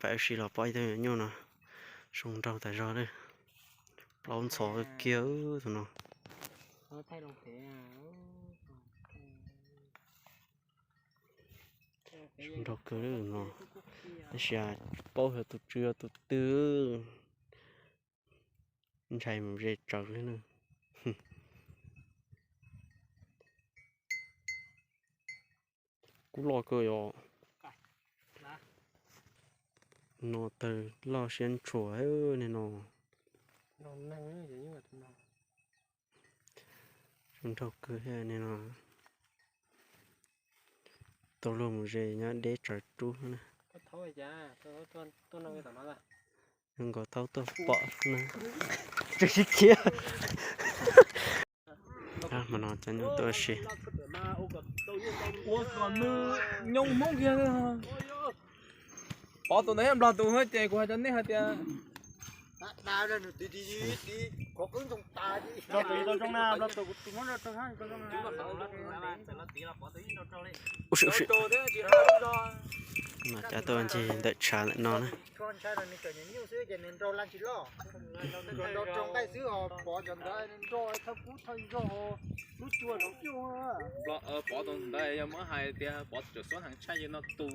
Pais ua si los pom ib tug nyuam nyuj no, zoo nraug tas zog li. Plaub ntxhov kiag tus no. Zoo nraug kawg li no. Tab sis paub yog tus tswv yog tus twg, ntshai mus ze tsawv li na. Kub loj kawg yom. No tawg loj siab ntshua ne no. Zoo nraug kawg thiab ne no. Tau luag mus ze nyob deb tsawv rub na. Zoo nkaus thaub tuaj pom na. Tsis khiav. Hmo no cov nyuj tuaj ua si. Ua kom nws nyob Hmoob kiag. Pov tus ntawd thiab Nplog tus ces kuv hais rau nej hais tias Ua si, ua si. Mas cav tuaj ncig ntawm tshav ntawm no na. Pov tus ntawd yog muab hais tias Pov tseem xub heev tshaj li no tus.